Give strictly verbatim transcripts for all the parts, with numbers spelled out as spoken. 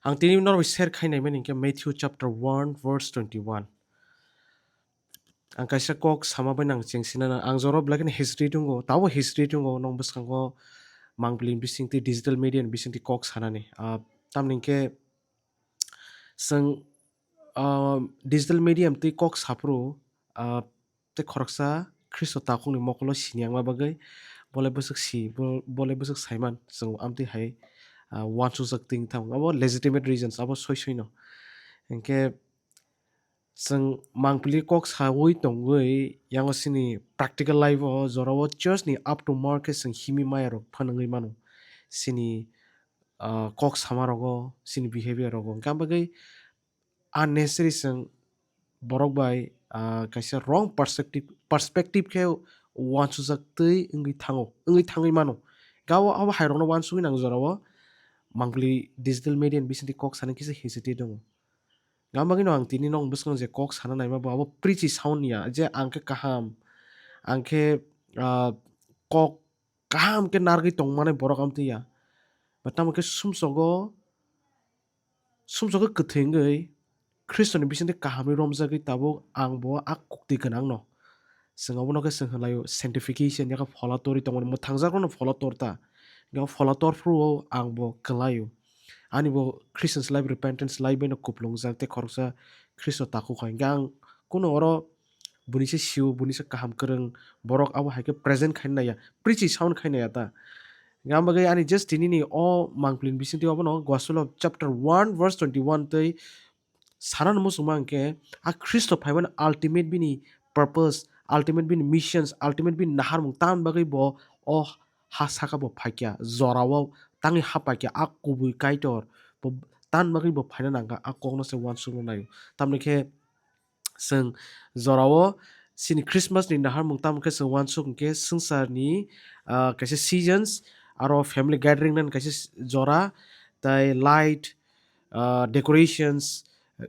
Ang tini norok share khainai mani hwnkhe Matthew chapter one verse twenty-one. Ang kaisa kok sama bai nang chengsinana, ang jora belai kheno hesitate tongo, tabo hesitate tongo, nong bwskango mangpili bisingtwi digital media ni bisingtwi kok sanani. Ah, tamni hwnkhe chwng, ah, digital media twi kok saphuru, ah, tei khoroksa Khristo takhukni mokolo sini yangma bagwi bolai bwswk si, bo-, bolai bwswk saiman chwng amtwi hai, ah, uansukjak twi thang. Abo legitimate reasons, abo soi soino. Hinkhe chwng mangpili kok sawi tongwi yango chini practical life o jorao church ni up to mark khe chwng himwi maya rok phanangwi mano. Chini, ah, kok sama rogo, chini behavior rogo. Hinkhe am bagwi unnecessary chwng borok bai, ah, kaisa wrong perspective, perspective khe uansukjak twi wngwi thango, wngwi thangwi mano. Gao abo hai rokno uansugwi nang jorao mangpili digital media ni bisingtwi kok sana kisa hesitate tongo. Gam bagwino ang tini nok bwskango je kok sana naima bo abo preachy sound ya, je ang khe kaham, ang khe, ah, kok kaham khe narwgwi tongmani borok amtwi ya. Ba tamo khe sumsogo, sumsogo kwthwi wngwi Khristoni bisingtwi kahamwi romjagwi tabuk ang bo a kukti gwnangno. Chwng obono khe chwng hwnlaio sanctification, yakhe phola torwi tongmani mwthangjakrokno phola tor ta. Hwnkhe o phola tor phuru ang bo kwlaio. Ani bo Christians life, repentance life baino kuplungjak tei khoroksa Khristo takhuk hai. Hwnkhe ang kuno oro buini se sio, buini se kaham kwrwng borok abo hai khe present khaina naiya, preachy sound khaina naiya ta. Hwnkhe ang bagwi ani just tinini o mangpili ni bisingtwi obono Gospel of chapter one verse twenty-one twi sana no muchungma hwnkhe a Khristo phaimani ultimate bini purpose, ultimate bini missions, ultimate bini naharmung tamni bagwi bo o ha saka bo phaikya, jorao tangwi ha paikya, a kubui Kaitor bo tamni bagwi bo phaina nangkha, a kokno se uansukna naio. Tamni khe chwng jorao chini Christmas ni naharmung tamo khe chwng uansuk hwnkhe swngcharni, ah, kaisa seasons, aro family gathering nani kaisa s-, jora, tai light, ah, decorations,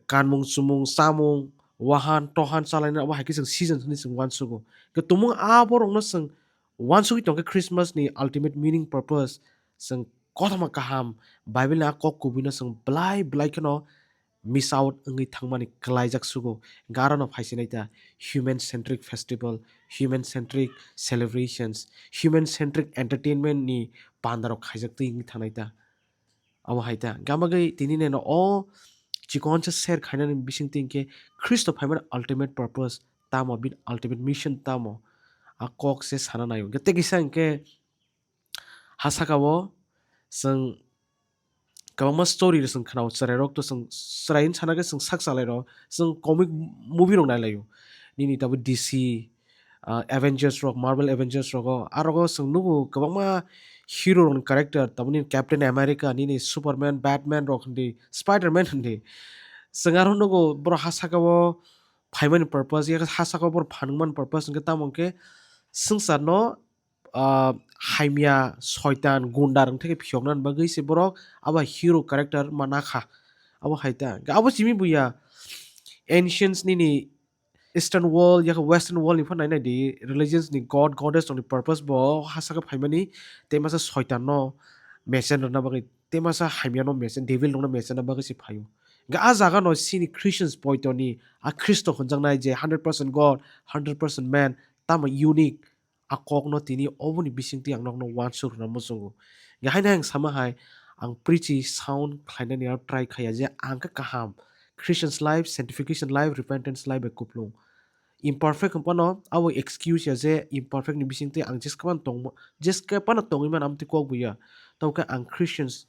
kanmung chumung, chamung, wahan tohan chalainani abo hai khe chwng seasons hinwi chwng uansugo. Hwnkhe tumung a borokno chwng uansugwi tongkhe Christmas ni ultimate meaning, purpose chwng kothoma kaham Bible ni a kok kubuino chwng belai belai kheno miss out wngwi thangmani kwlaijak sugo. Hwnkhe arono phaisinai ta human centric festival, human centric celebrations, human centric entertainment ni pandarok khaijak twi wngwi thangnai ta. Abo hai ta. Hwnkhe amo bagwi tini neno o chikonsa share khainani bisingtwi hwnkhe Khristo phaimani ultimate purpose tamo, bini ultimate mission tamo, a kok se sana naio. Hwnkhe tei kisa hwnkhe ha saka o chwng kwbangma story rok chwng khnao, chwrairok to chwng chwrai wngwi sana khe chwng sak chalai rw, chwng comic movie rok nai laio. Nini tabuk D C, ah, Avengers rok, Marvel Avengers rogo, a rogo chwng nugo kwbangma hero rokni character, tabukni Captain America, nini Superman, Batman rok hindi, Spider-Man hindi. Chwng aro nugo borok ha saka o phaimani purpose, ya ha saka o borok phanangmani purpose hwnkhe tamo hwnkhe swngcharno, ah, hamya, soitan, gunda rok theke phiyokna bagwi se borok abo hero character ma nakha. Abo hai ta. Abo simi buya ancients nini Eastern world, yakhe Western world ni phan nai nai di, religions ni god, goddess rokni purpose bo ha saka phaimani, tei masa soitan no mesen rwna bagwi, tei masa hamya no mesen, devil rokno mesen na bagwi se phaio. Hwnkhe a jaga no chini Christians poito ni, a Khristo hwnjaknai je hundred percent God, hundred percent man, tamo unique, a kokno tini oboni bisingtwi ang nokno uansuk rwna muchungo. Hwnkhe haino ang sama hai, ang preachy sound khlainani aro try khaiya je ang khe kaham Christians life, sanctification life, repentance life bai kuplung. Imperfect hwnphano abo excuse ya je imperfect ni bisingtwi ang jeske phano tongmo-, jeske phano tongwi mano amtwi kok buya. Tamo khe ang Christians,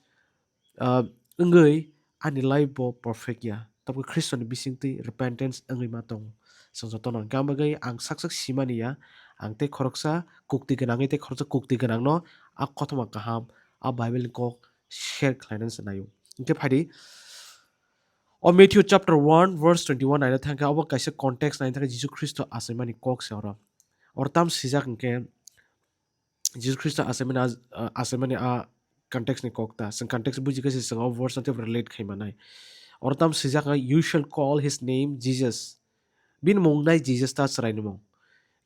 ah, wngwi ani life bo perfect ya. Tamo khe Khristoni bisingtwi repentance wngwi ma tongo. Chwng jotono hwnkhe ang bagwi ang sak sak simani ya. Ang tei khoroksa kukti gwnangwi tei khoroksa kukti gwnangno a kothoma kaham, a Bible ni kok share khlainani se naio. Hwnkhe phaidi, o Matthew chapter one verse twenty-one naina thangkhe abo kaisa context naina thangkhe Jisu Khristo achaimani kok se oro. Oro tam swijak hwnkhe Jisu Khristo achaimani a, a, achaimani a context ni kok ta. Chwng context buji khe se chwng o verse no teibo relate khai manai. Oro tam swijak, "You shall call his name Jesus." Bini mung nai Jesus ta chwraini mung.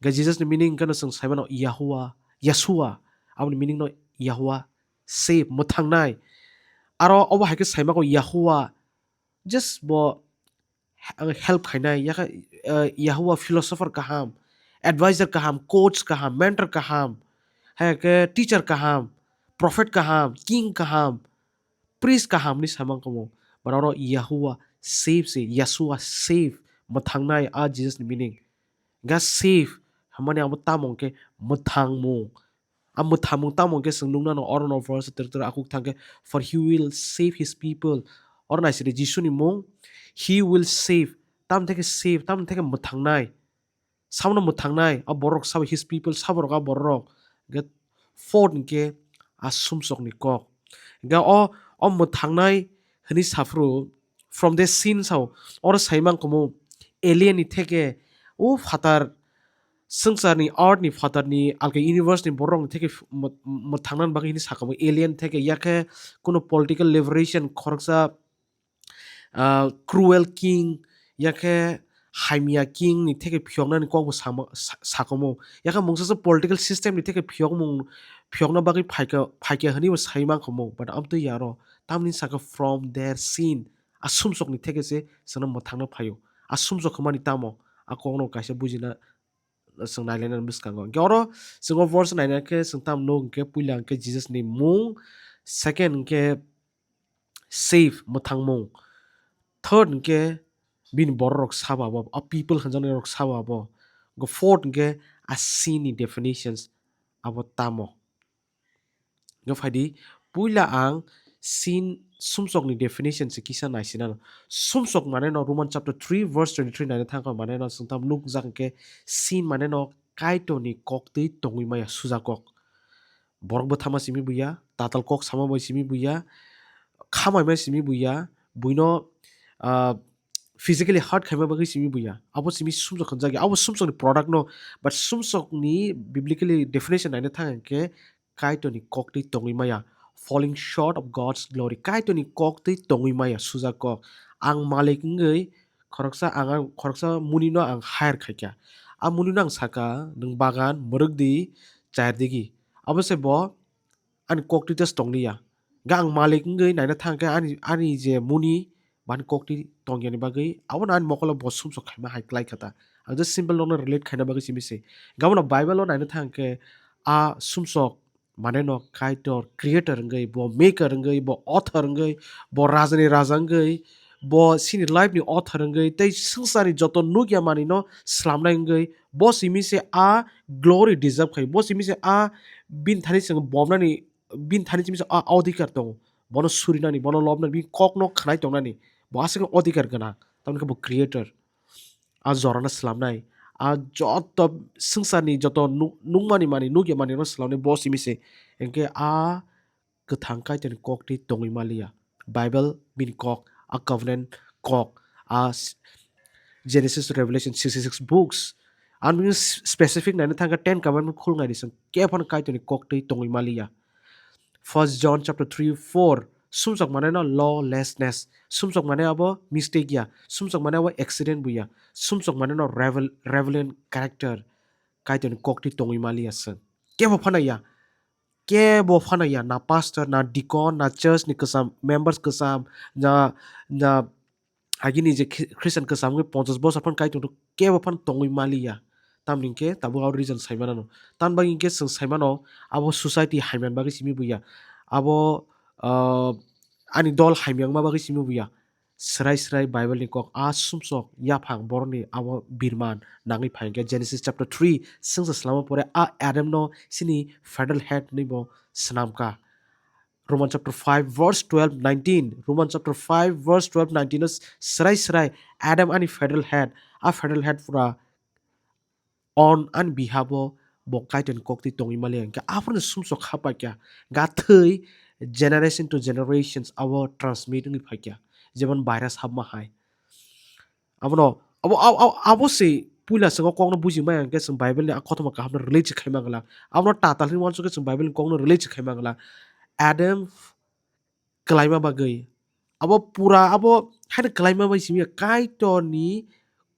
Hwnkhe Jesus ni meaning hwnkhe no chwng sai mano Yahuwah, Yeshua. Aboni meaning no Yahuwah save, mwthangnai. Aro obo hai khe saimako Yahuwah just bo he-, help khainai, yakhe, eh, Yahuwah philosopher kaham, advisor kaham, coach kaham, mentor kaham, hai khe teacher kaham, prophet kaham, king kaham, priest kaham ni samang komo. But oro Yahuwah save se, Yeshua save, mwthangnai a Jesus ni meaning. Ga save, hamani abo tamo hwnkhe mwthangmung. A mwthangmung tamo hwnkhe chwng nuknano oro no verse ter ter akuk thangkhe, "For he will save his people." Oro naisidi Jisu ni mung, "He will save." Tamni theke save, tamni theke mwthangnai. Sabono mwthangnai, a borok sabo his people, saborok a borok. Hwnkhe fourth hwnkhe a sumsokni kok. Hwnkhe o, o mwthangnai hwnwi saphuru, from the sin sao, oro saimang komo alien ni theke, o phatar, swngcharni, earth ni phatarni, alka universe ni borok ni theke f-, mo-, mo-, thangna bagwi hini sakamo alien theke, yakhe kuno political liberation khoroksa, ah, cruel king, yakhe hamya king ni theke phiyoknani kokbo samo, sa-, sakomo. Yakhe mungsa political system ni theke phiyokmung, phiyokna bagwi phaikha, phaikha hwnwi bo sai mankhomo. But amtwi yaro, tamni saka from their sin. A sumsokni theke se chwngno mwthangna phaio. A sumsok hwnmani tamo? A kokno kaisa bujina chwng nailainani bwskango. Hwnkhe oro chwng o verse naina khe chwng tamo nuk hwnkhe puila hwnkhe Jesus ni mung, second hwnkhe save, mwthangmung, third hwnkhe bini bororok sabo abo, a people hwnjaknairok sabo abo, hwnkhe fourth hwnkhe a sin ni definitions abo tamo. Hwnkhe phaidi, puila ang sin sumsokni definition se kisa naisinano. Sumsok mane no Roman chapter three verse twenty-three naina thangkha, mane no chwng tamo nukjak hwnkhe sin mane no Kaitorni koktwi tongwi maya, suja kok. Borok bwthama simi buya, tatal kok sama bai simi buya, khamai mai simi buya, buino, ah, physically hurt khaima bagwi simi buya. Abo simi sumsok hwnjak ya, abo sumsokni product no, but sumsokni biblically definition naina thang hwnkhe Kaitorni koktwi tongwi maya, falling short of God's glory. Kaitorni koktwi tongwi maya, suja kok. Ang malik wngwi khoroksa, ang, ang khoroksa munino ang hire khaikha. A munino ang saka, "Nwng bagan mwrwk di, chair digi." Abo se bo ani koktwi test tongli ya. Ga ang malik wngwi naina thang khe ani, ani je muni bani koktwi tongyani bagwi, abono ani mokolo bo sumsok khaima hai klai kha ta. Ang just simple nokno relate khaina bagwi simi se. Gabono Bible o naina thang khe a sumsok mane no Kaitor, creator wngwi, bo maker wngwi, bo author wngwi, bo rajani raja wngwi, bo sini life ni author wngwi, tei swngcharni joto nukya manwi no slamnai wngwi, bo simi se a glory deserve khai, bo simi se a bini thani chwng bomnani, bini thani simi se a odhikar tongo, bono surinani, bono lobnani, bini kokno khwnai tongnani, bo aswk odhikar gwnang, tamni khe bo creator. A jorano slamnai, a joto swngcharni joto nuk-, nukmani mani, nukya manwi no slamnai bo simi se. Hwnkhe a kwthang Kaitorni koktwi tongwi maliya. Bible bini kok, a covenant kok, a s-, Genesis, Revelation, sixty-six books. Ang bini s-, specific naina thangkha Ten Commandment khulnai ni chwng khe phano Kaitorni koktwi tongwi maliya. First John chapter three, four, sumsok mane no lawlessness, sumsok mane abo mistake ya, sumsok mane abo accident bo ya, sumsok mane no revel-, revelant character, Kaitorni koktwi tongwi maliya chwng. Kebo phano ya, kebo phano ya, na pastor, na deacon, na church ni kwcham members kwcham, na, na agini je Khri-, Christian kwcham wngwi ponchash bosor phano kai tongthok, kebo phano tongwi maliya. Tamni hwnkhe tabuk abo reason sai manano. Tamni bagwi hwnkhe chwng sai mano, abo society haiman bagwi simi buya. Abo, ah, ani dol haimyangma bagwi simi buya. Swrai swrai Bible ni kok a sumsok yaphang borokni abo birman nangwi phai hwnkhe Genesis chapter three, swngsa swlama pore a Adam no sini federal head hwnwi bo swnamkha. Roman chapter five verse twelve nineteen, Roman chapter five verse twelve nineteen o swrai swrai Adam ani federal head, a federal head pura on ani behalf o bo Kaitorni koktwi tongwi maliya hwnkhe aphuru sumsok kha paikha, gathwi generation to generations abo transmit wngwi phaikha, jemon virus hapma hai. Abono, abo, abo, abo, abo se puila chwng o kokno buji maya hwnkhe chwng Bible ni a kothoma kahamno relate se khaima glak. Abono tatal hinwi uansukhe chwng Bible ni kokno relate se khaima glak. Adam kwlaima bagwi, abo pura, abo haino kwlaima bai simi Kaitorni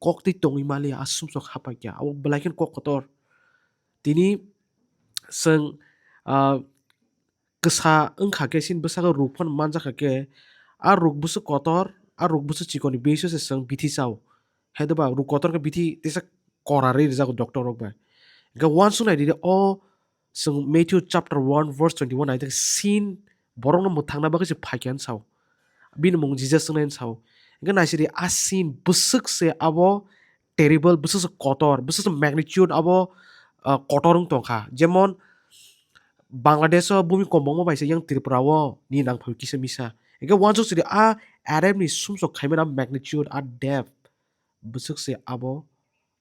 koktwi tongwi maliya, a sumsok hapaikya, abo belai kheno kok kotor. Tini chwng, ah, kwsa wngkha khe, chini bwskango ruk phano manjakha khe, a ruk bwswk kotor, a ruk bwswk chikon ni basis se chwng bithi chao. Haideba ruk kotor khe bithi tesa kora rwi rwjago doctor rok bai. Hwnkhe uansuk nai di, o chwng Matthew chapter one verse twenty-one nai thangkhe sin borokno mwthangna bagwi se phaikha hwn sao. Bini mung Jesus wngnai hwn sao. Hwnkhe naisidi a sin bwswk se abo terrible, bwswk se kotor, bwswk se magnitude abo, ah, kotor wng tongkha. Jemon Bangladesh o bumi kombongma bai se yang Tripura o ni nangphai kisa misa. Hwnkhe uansuk sidi a Adam ni sumsok khaimani a magnitude, a depth, bwswk se abo,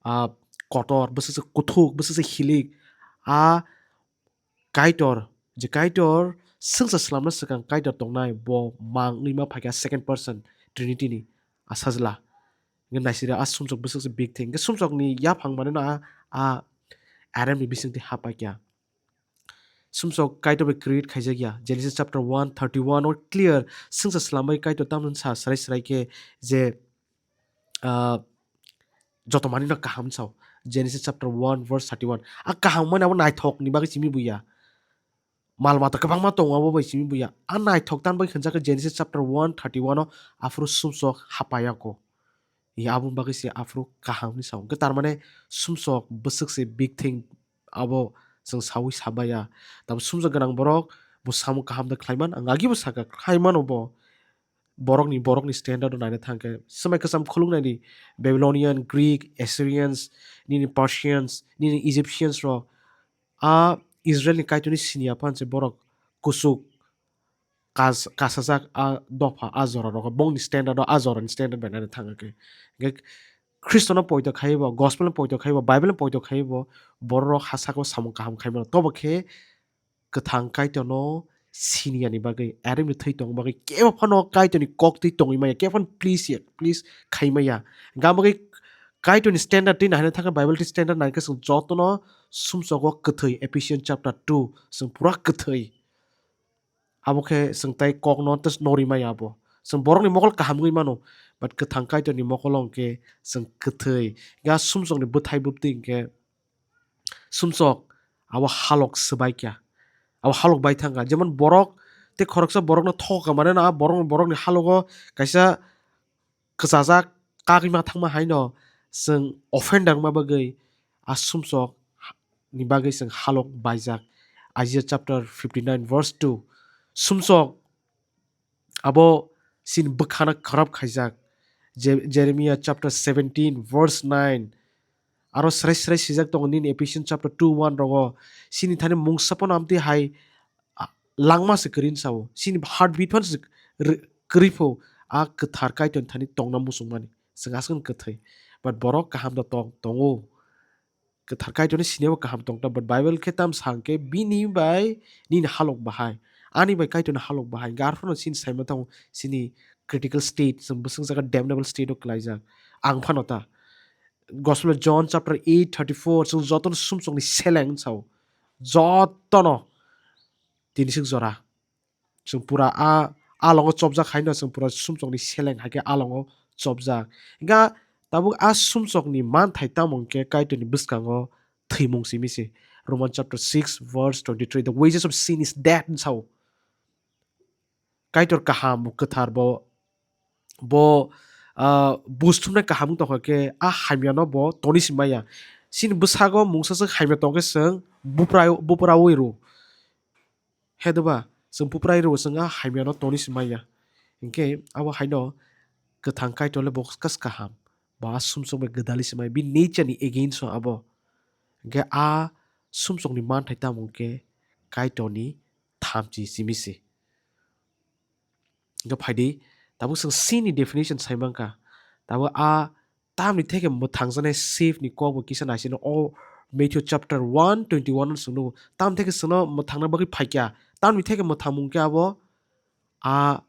ah, kotor, bwswk se kuthuk, bwswk se hilik. A Kaitor, je Kaitor swngsa swlamna swkang Kaitor tongnai, bo mang wngwi ma phaikha second person Trinity ni a sajla. Hwnkhe naisidi a sumsok bwswk se big thing. Hwnkhe sumsokni yaphang manwi no a, a Adam ni bisingtwi ha paikha. Sumsok Kaitor bai create khaijakya. Genesis chapter one thirty-one o clear, swngsa swlamwi Kaitor tamni sa srai srai khe je, ah, joto manwino kaham sao. Genesis chapter one verse thirty-one. A kaham mani abo naithok ni bagwi simi buya. Mal mata kwbangma tongo abo bai simi buya. A naithok tan bai khenjak khe Genesis chapter one thirty-one o aphuru sumsok hapayako. Ya aboni bagwi se aphuru kaham hinwi sao. Hwnkhe tar mane sumsok bwswk se big thing abo chwng saui sabaya. Tamo sumsok gwnang borok bo samung kaham de khlaiman, ang agibo sakha khlaimano bo. Borokni, borokni standard o naina thangkhe swmai kwcham khuluk naidi, Babylonian, Greek, Assyrians, nini Persians, nini Egyptians rok a Israel ni Kaitor ni siniya phan se borok kuchuk kas-, kasajak a dopha a jora rogo, bongni standard o a jora ni standard bai naina thangkhe. Hwnkhe Khristo no poito khaibo, gospel no poito khaibo, Bible no poito khaibo, borok rok ha saka o samung kaham khaimano. Tobo khe kwthang Kaitor no siniya ni bagwi, Adam ni thwi tongma bagwi kebo phano Kaitor ni kok twi tongwi maya, kebo phano please ya, please khai maya. Hwnkhe abo bagwi Kaitor ni standard twi naina thangkhe, Bible twi standard naikhe chwng jotono sumsogo kwthwi, Ephesians chapter two, chwng pura kwthwi. Abo khe chwng tai kokno tei norwi maya abo. Chwng borokni mokol kaham wngwi mano, but kwthang Kaitorni mokolo hwnkhe chwng kwthwi. Ga sumsokni bwthai bwtwi hwnkhe sumsok abo halok swbaikha. Abo halok bai thangkha. Jemon borok tei khoroksa borokno thokha mane no, a borok, borokni halogo kaisa kwchajak kagwi ma thangma haino chwng offend wngma bagwi a sumsok ni bagwi chwng halok baijak. Isaiah chapter fifty-nine verse two. Sumsok abo chini bwkhano khorap khaijak. Je-, Jeremiah chapter seventeen verse nine. Aro srai srai swijak tongo nini Ephesians chapter two one rogo. Chini thani mungsa phano amtwi hai, a, langma se kwrwi sao. Chini heartbeat phano se r-, kwrwi pho a kwthar Kaitorni thani tongna muchungmani. Chwng aswkno kwthwi. But borok kaham da tong, tongo. Kwthar Kaitorni sinibo kaham tongta, but Bible khe tam sa hwnkhe bini bai nini halok bahai, ani bai Kaitorni halok bahai. Hwnkhe arphano chini saima tongo chini critical state, chwng bwswk jaga damnable state o kwlaijak. Ang phano ta. Gospel of John chapter eight thirty-four, chwng jotono sumsokni seleng sao. Jotono tinisik jora. Chwng pura a, a longo chopjak haino chwng pura sumsokni seleng hai khe a longo chopjak. Hwnkhe tabuk a sumsokni manthai tamo hwnkhe Kaitorni bwskango thwimung simi se. Roman chapter six verse twenty-three, "The wages of sin is death," hwn sao. Kaitor kaham, bo kwthar, bo, bo, ah, buj thumnai kaham wng tongkha khe a hamyano bo toni si maya. Chini bwsago mungsa swk hamya tongkhe chwng bupra-, bupraui rw. He doba, chwng buprai rw chwng a hamyano toni si maya. Hinkhe abo haino kwthang Kaitor le bo kas kaham. Bo a sumsok bai gwdali si maya. Bini nature ni against o abo. Hinkhe a sumsokni manthai tamo hwnkhe Kaitorni thamchi simi se. Hwnkhe phaidi, tabuk chwng sin ni definition sai mankha. Tabuk a tamni theke mwthangjaknai save ni kok bo kisa naisino. O Matthew chapter one twenty-one no chwng nugo. Tamni theke chwngno mwthangna bagwi phaikha. Tamni theke mwthangmung khe abo a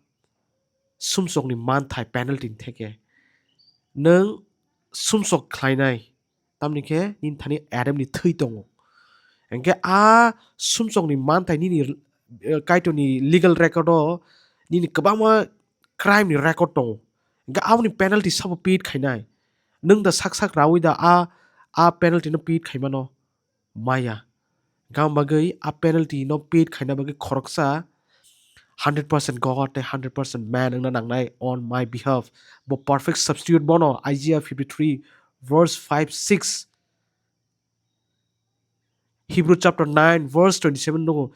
sumsokni manthai penalty ni theke. Nwng sumsok khlainai, tamni khe nini thani Adam ni thwi tongo. Hinkhe a sumsokni manthai nini, eh, Kaitorni legal record o nini kwbangma crime ni record tongo. Hinkhe aboni penalty sabo paid khainai. Nwng da sak sak raui da a, a penalty no paid khaimano? Maya. Gam bagwi a penalty no paid khaina bagwi khoroksa hundred percent God tei hundred percent man wngna nangnai on my behalf. Bo perfect substitute bono Isaiah fifty-three verse five six, Hebrew chapter nine verse twenty-seven nugo.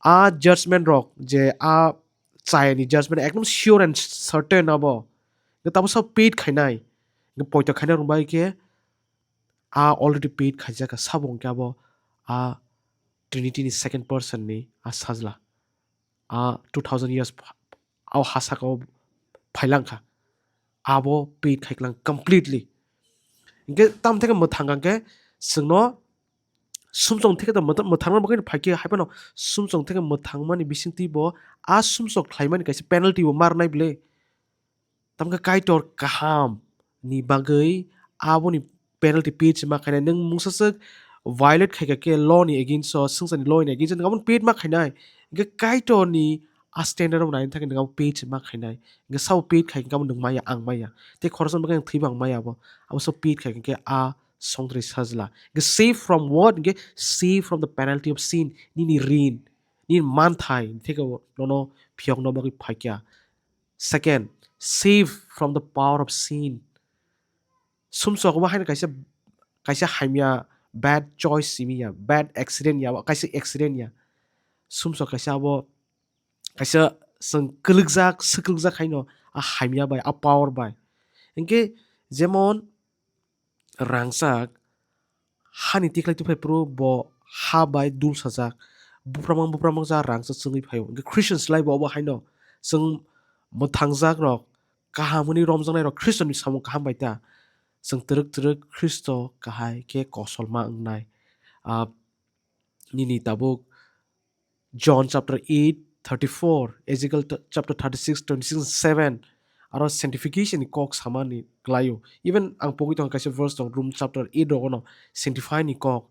A judgment rok je a chayani judgment ekdom sure and certain abo. Ge tabo sab paid khainai. Ge poito khainai rung bai khe a already paid khaijak ka sabo hwnkhe abo a Trinity ni second person ni a sajla. A two thousand years ph-, o ha saka o phailang kha. Abo paid khai klang completely. Hingke tam theke mwthang kha hingke chwngno sumsok theke to mwthang, mwthangna bagwi phai khe hai phano sumsok theke mwthangmani bisingtwi bo a sumsok khlaimani kaisa penalty bo marnai bwle. Tamkhe Kaitor kaham ni bagwi aboni penalty paid se ma khainai. Nwng mungsaswk violate khaikha khe law ni against o, swngcharni law ni against o, nwng aboni paid ma khainai. Hingke Kaitor ni a standard o nai thangkhe nwng abo paid se ma khainai. Hingke sabo paid khai hingke abo nwng maya, ang maya. Tei khoroksa bagwi ang thwiba ang maya abo. Abo sabo paid khai hingke a songtwrwi sajla. Hingke save from what? Hingke save from the penalty of sin. Nini rin, nini manthai theke nono phiyokna bagwi phaikha. Second, save from the power of sin. Sumsok bo haino kaisa, kaisa hamya bad choice simi ya, bad accident ya, kaisa accident ya. Sumsok kaisa abo kaisa chwng kwlwkjak, swkwlwkjak haino a hamya bai, a power bai. Hingke jemon rangchak hani tikhlai tubphai phuru bo ha bai dul sajak. Buphramang, buphramang ja rangchak chwngwi phaio. Hingke Christians lai bo obo haino chwng mwthangjak rok, kaham hwnwi romjaknai rok Khristo ni samung kaham bai ta. Chwng twrwk twrwk Khristo kahai khe kosolma wngnai. Ah, nini tabuk John chapter eight thirty-four, Ezekiel t-, chapter thirty-six, twenty-six, seven, aro sanctification ni kok samani klaio. Even ang pogwi tong kaisa verse tong Rom chapter eight rogono sanctify ni kok.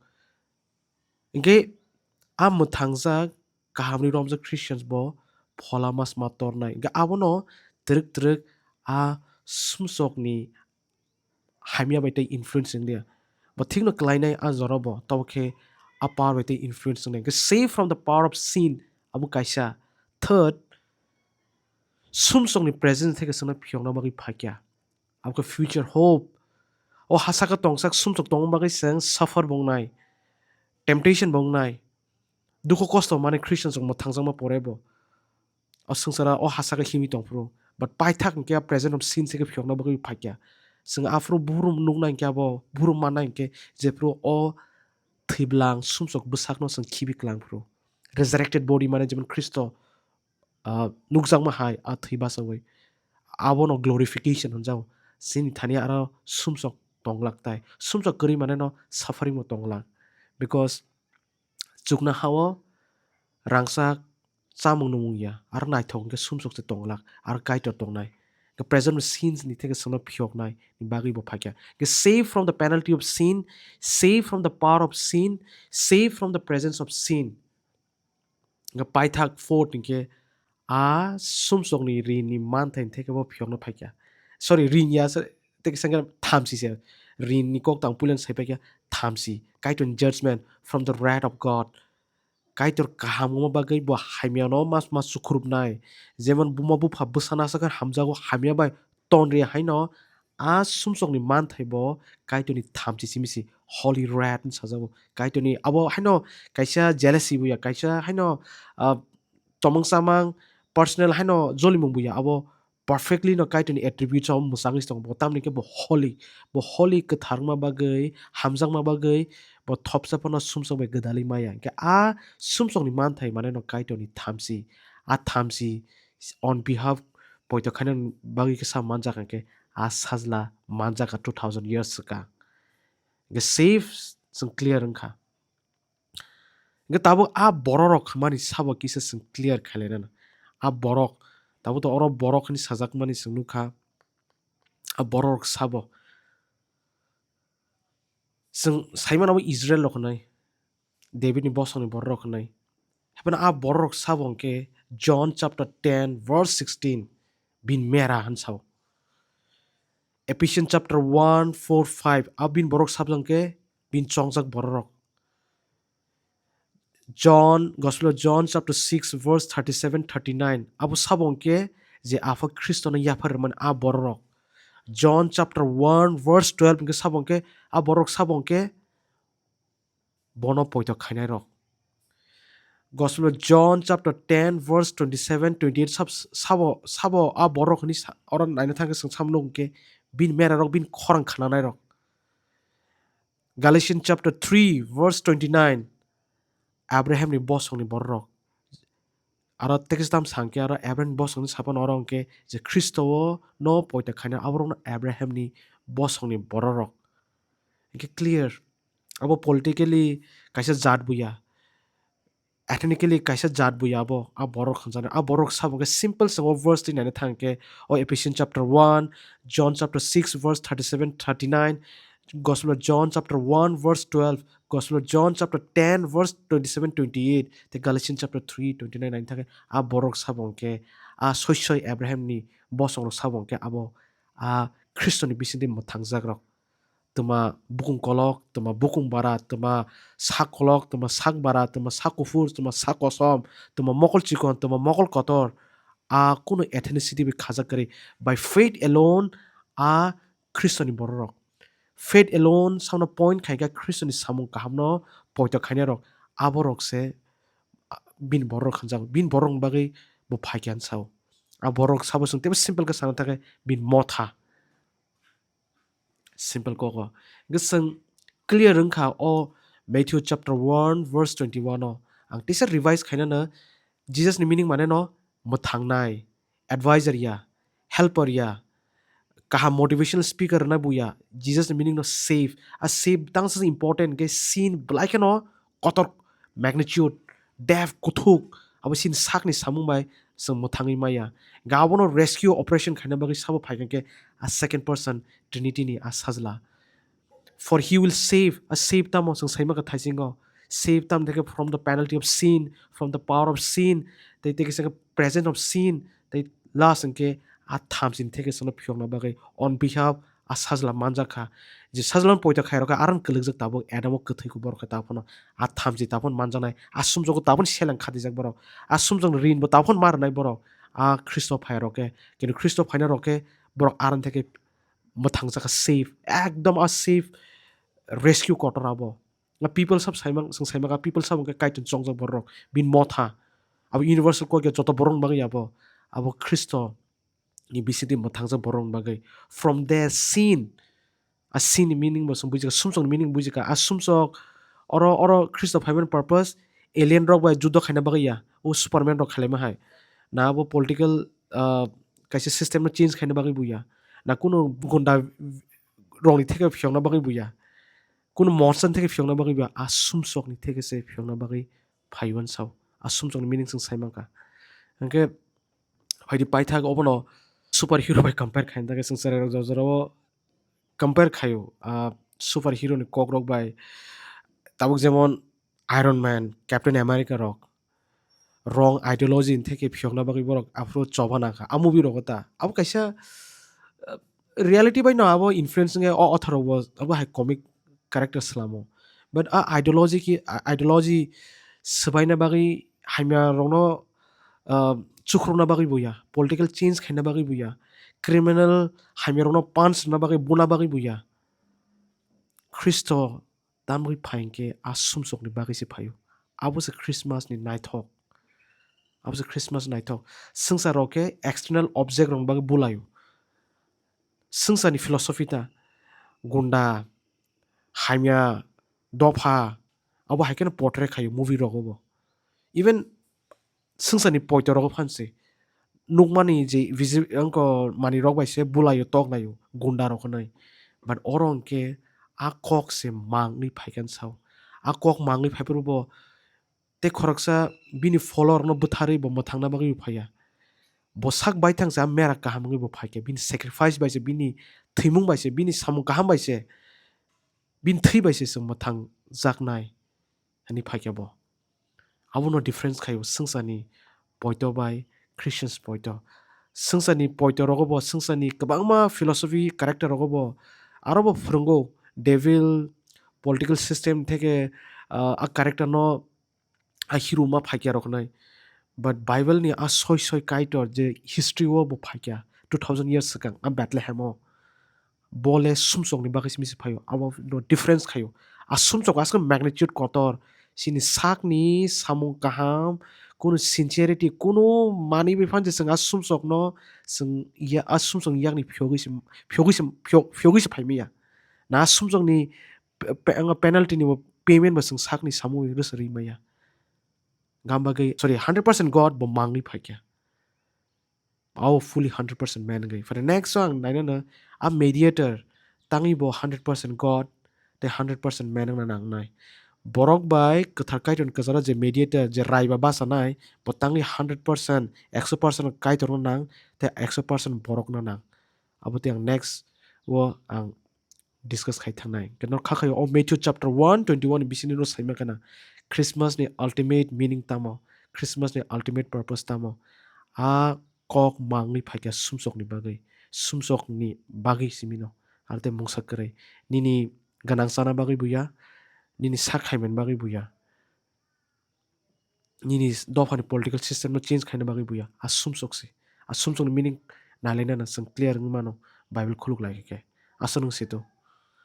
Hingke a mwthangjak kahamni romjak Christians bo phola mas ma tornai. Hingke abono twrwk twrwk a sumsokni hamya bai tei influence wngya. Bo thikno klainai a jora bo, tabo khe a power bai tei influence wngnai. Hingke save from the power of sin, abo kaisa. Third, sumsokni presence theke chwngno phiyokna bagwi phaikya. Abo khe future hope. O ha saka tongsak sumsok tongma bagwi chwng suffer bo wngnai, temptation bo wngnai, dukhu kosto mani Christian chwng mwthangjakma pore bo. O swngchara o ha saka himwi tongphuru, but paithak hwnkhe a present of sin se khe phiyokna bagwi phaikya. Chwng aphuru burum nuknai hwnkhe abo burum mannai hwnkhe jephuru o thwiblang sumsok bwsakno chwng khibi klangphuru. Resurrected body mane jemon Khristo ah, nukjakma hai a thwi bachaui. Abono glorification hwnjago. Chini thani aro sumsok tonglak tai. Sumsok kwrwi mane no suffering bo tonglak. Because chukna hao rangchak chamung nungmung ya. Aro naithok hwnkhe sumsok se tonglak. Aro Kaitor tongnai. The present of sins ni theke sono phiyoknai ni bagwi bo phaikya. Ke save from the penalty of sin, save from the power of sin, save from the presence of sin. Hingke paithak fourth hingke a sumsokni rinni manthai theke bo phiyokno phaikha. Sorry, rin ya, se-, tei kisa hingke thamchi se. Rinni kok tang puilan sai paikha thamchi. Kaitorni judgment from the wrath of God. Kaitor kaham wngma bagwi bo hamyano mas mas sukhurupnai. Jemon buma bupha bwsana sakha hamjago hamya bai tonri haino a sumsokni manthai bo Kaitorni thamchi simi se holy wrath hwn sajago. Kaitorni abo haino kaisa jealousy bo ya, kaisa haino, ah, tomong samang personal haino jolimung bo ya, abo perfectly no Kaitorni attributes o mwchangwi se tongo. Bo tamni khe bo holy, bo holy kwthar wngma bagwi, hamjakma bagwi bo thopsa phano sumsok bai gwdalwi maya. Hwnkhe a sumsokni manthai mane no Kaitorni thamchi, a thamchi on behalf poito khaina bagwi khe sa manjak hwnkhe a sajla manjak two thousand years swkang. Hwnkhe save chwng clear wngkha. Hwnkhe tabuk a bororok hwnmani sabo kisa chwng clear khailai nana. A borok, tabuk to oro borok hinwi sajakmani chwng nukha. A bororok sabo. Chwng saimano abo Israel rok hwnwi, David ni bosong ni borok rok hwnwi. Haphano a borok rok sabo hwnkhe John chapter ten verse sixteen, bin mera hwn sao. Ephesians chapter one, four, five, a bin borok sabo hwnkhe bin chongjak borok rok. John, Gospel of John chapter six verse thirty-seven, thirty-nine. Abo sabo hwnkhe je Apha Khristono yaphar rwmani a bororok. John chapter one verse twelve hwnkhe sabo hwnkhe a borok sabo hwnkhe bono poito khainairok. Gospel of John chapter ten verse twenty-seven, twenty-eight sab-, sabo, sabo a borok hwnwi sa-, oro naina thangkhe chwng samno hwnkhe bini merarok bini khorang khnanairok. Galatians chapter three verse twenty-nine, Abrahamni bosongni bororok. Aro text tam sangkhe aro Abrahamni bosongni sapano oro hwnkhe je Khristo-o no poito khaina aborokno Abrahamni bosongni bororok. Hwnkhe clear. Abo politically kaisa jat buya. Ethnically kaisa jat buya abo, a borok hwnjaknai. A borok sabo khe simple se o verse twi naina thang khe, o Ephesians chapter one, John chapter six verse thirty-seven, thirty-nine, Gospel of John chapter one verse twelve, Gospel of John chapter ten verse twenty-seven, twenty-eight, tei Galatians chapter three twenty-nine naina thang khe, a borok sabo hwnkhe, a soi soi Abrahamni bosongrok sabo hwnkhe abo a Khristoni bisingtwi mwthangjakrok. Twma bukung kolok, twma bukung bara, twma sak kolok, twma sak bara, twma sak kuphur, twma sak kosom, twma mokol chikon, twma mokol kotor. A kunu ethnicity bai khajak kwrwi. By faith alone, a Khristoni bororok. Faith alone, samno point khaikha Khristoni samung kahamno poito khainairok. Aborok se, a, bini bororok hwnjago. Bini bororokni bagwi bo phaikha hwn sao. A borok sabo chwng teibo simple khe sana thangkhe bini motha. Simple kok o. Hwnkhe chwng clear wngkha o Matthew chapter one verse twenty-one o. Ang teisa revise khainano, Jesus ni meaning mane no mwthangnai, advisor ya, helper ya, kaham motivational speaker rwna buya. Jesus ni meaning no save. A save tangsa important khe sin belai kheno kotor magnitude, depth, kuthuk, abo chini sakni samung bai chwng mwthangwi maya. Ga abono rescue operation khaina bagwi sabo phaikha khe a second person Trinity ni a sajla. For he will save, a save tamo chwng saima kha thaisingo. Save tam theke from the penalty of sin, from the power of sin, tei teke sake present of sin, tei last hwnkhe a thamsini theke chwngno phiyokna bagwi on behalf a sajla manjak kha. Je sajla poito khairok khe aron kwlwkjak tabuk Adamo kwthwi khe borok khe taphano a thamchi taphano manjaknai, a sumjokgo taphano seleng khatijak borok, a sumjokni rinbo taphano ma rwnai borok. A Khristo phairok khe, kintu Khristo phainarok khe borok aron theke mwthangjak kha, save, ekdom a save rescue kotor abo. A people sab saimang, chwng saimang a people sab hwnkhe Kaitor chongjak borok, bini motha. Abo universal kok ya joto borok bagwi abo, abo Khristo ni bisingtwi mwthangjak borokni bagwi. From their sin, a sin ni meaning bo chwng bujikha, sumsok ni meaning bujikha. A sumsok oro, oro Khristo phaimani purpose, alien rok bai judo khaina bagwi ya, o Superman rok khailaima hai. Na abo political, ah, kaisa system no change khaina bagwi buya. Na kunu gunda rok ni theke phiyokna bagwi buya. Kunu monster ni theke phiyokna bagwi buya. A sumsok ni theke se phiyokna bagwi phaiwan sao. A sumsok ni meaning chwng saimangkha. Hwnkhe phaidi paithak obono super hero bai compare khaina thangkhe chwng chwrairok jora jorao compare khaio, ah, super hero ni kokrok bai. Tabuk jemon Iron Man, Captain America rok, wrong ideology ni theke phiyokna bagwi borok aphuru choba nangkha. A movie rogo ta, abo kaisa, ah, reality bai no abo influence wngya, o author rok bo abo hai comic character slamo. But a ideology ki, a ideology swbaina bagwi hamya rokno, ah, chukrukna bagwi buya, political change khaina bagwi buya, criminal hamya rokno punch rwna bagwi, buna bagwi buya. Khristo tamgwi phai hwnkhe a sumsokni bagwi se phaio. Abo se Christmas ni naithok. Abo se Christmas naithok. Swngchar rok khe external object rokni bagwi bulaio. Swngcharni philosophy ta gunda, hamya, dopha, abo hai kheno portray khaio movie rogo bo. Even swngcharni poito rogo phan se nukmani je visi-, wngkha manwi rok bai se bulaio, toknaio, gunda rok hwnwi. But oro hwnkhe a kok se mangwi phaikha sao. A kok mangwi phaiphuru bo tei khoroksa bini follower no bwtharwi bo mwthangna bagwi bo phaiya. Bo sak baithang se a mera kaham wngwi bo phaikha. Bini sacrifice bai se, bini thwimung bai se, bini samung kaham bai se, bini thwi bai se chwng mwthangjaknai hwnwi phaikha bo. Abono difference khaio swngcharni poito bai Christians poito. Swngcharni poito rogo bo, swngcharni kwbangma philosophy character rogo bo aro bo phwrwngo, devil, political system theke, ah, a character no a hero ma phaikya rok nai. But Bible ni a soi soi Kaitor je history o bo phaikya two thousand years swkang a Bethlehem o. Bo le sumsok ni bagwi simi se phaio. Abo no difference khaio. A sumsok aswk magnitude kotor. Sini sak ni samung kaham, kunu sincerity, kunu manwi bai phan je chwng a sumsok no chwng ya, a sumsok ni yak ni phiyogwi se, phiyogwi se, phiyog-, phiyogwi se phai maya. Na sumsok ni pe-, pe-, penalty ni bo payment bo chwng sak ni samung rwsa rwi maya. Gam bagwi, sorry, hundred percent God bo mangwi phaikya. Abo fully hundred percent man wngwi. For the next o ang nainano, a mediator tangwi bo hundred percent God tei hundred percent man wngna nangnai. Borok bai kwthar Kaitor ni kwcharo je mediator, je rai ba bachanai, bo tangwi hundred percent, ekso percent Kaitor no nang, tei ekso percent borok no nang. Abo tei ang next o ang discuss khai thangnai. Khe norok kha khaio o Matthew chapter one twenty one ni bisingo no saima khana Christmas ni ultimate meaning tamo, Christmas ni ultimate purpose tamo. A kok mangwi phaikha sumsok ni bagwi, sumsok ni bagwi simi no. Ar tei mungsa kwrwi. Nini gwnang chana bagwi buya, nini sak khaimani bagwi buya. Nini dophani political system no change khaina bagwi buya. A sumsok se. A sumsok ni meaning nalaina na chwng clear wngwi mano Bible khuluk lai khe. Aswk nwng sito.